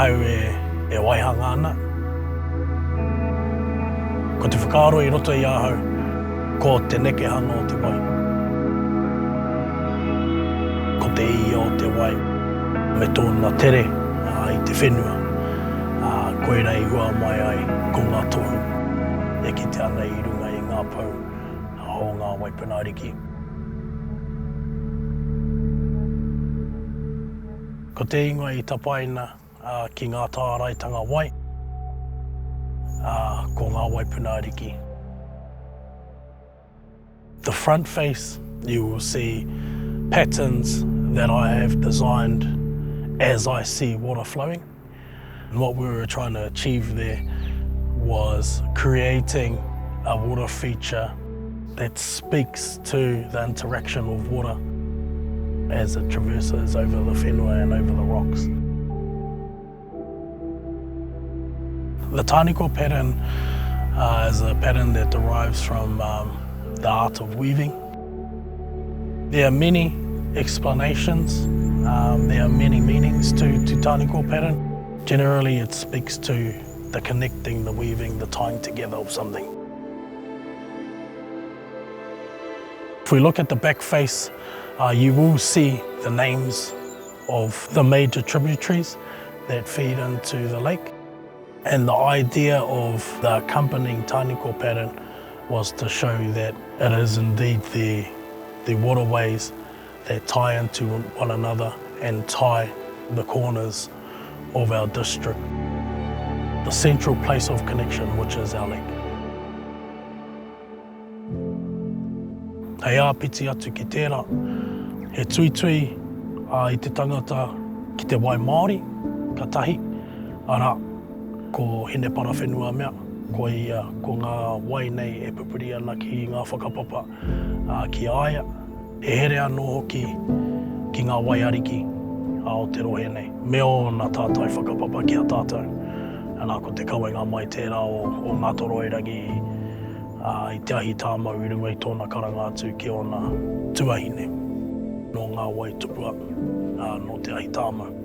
ahau e, e waihanga ana, ko te whakaaro i roto i ahau, ko te nekehanga o te wai. Ko te ia o te wai me tōna tere i te whenua, koira i hua mai ai ko ngā tohu e kite ana i runga i ngā pou o ngā waipuna ariki. Ko te ingoa i tapaina ki ngā tāraitanga wai, ko ngā waipuna ariki. The front face you will see patterns that I have designed as I see water flowing. And what we were trying to achieve there was creating a water feature that speaks to the interaction of water as it traverses over the whenua and over the rocks. The tāniko pattern uh, is a pattern that derives from um, the art of weaving. There are many explanations, um, there are many meanings to, to tāniko pattern. Generally it speaks to the connecting, the weaving, the tying together of something. If we look at the back face, uh, you will see the names of the major tributaries that feed into the lake. And the idea of the accompanying tāniko pattern was to show that it is indeed the, the waterways that tie into one another and tie the corners of our district, the central place of connection, which is our lake. Hei āpiti atu ki tērā, he tuitui i te tangata ki te wai māori, ka tahi, arā, ko Hineparawhenuamea, koia ko ngā wai nei e pupuri ana ki ngā whakapapa ki a ia. He here anō hoki ki ngā wai ariki o te rohe nei, me ōna tātai whakapapa ki a tātou. Anā, ko te kawenga mai tērā o Ngātoroirangi i te ahi tāmau i runga i tōna karanga atu ki ōna tuahine nō ngā wai tupua nō te ahi tāmau.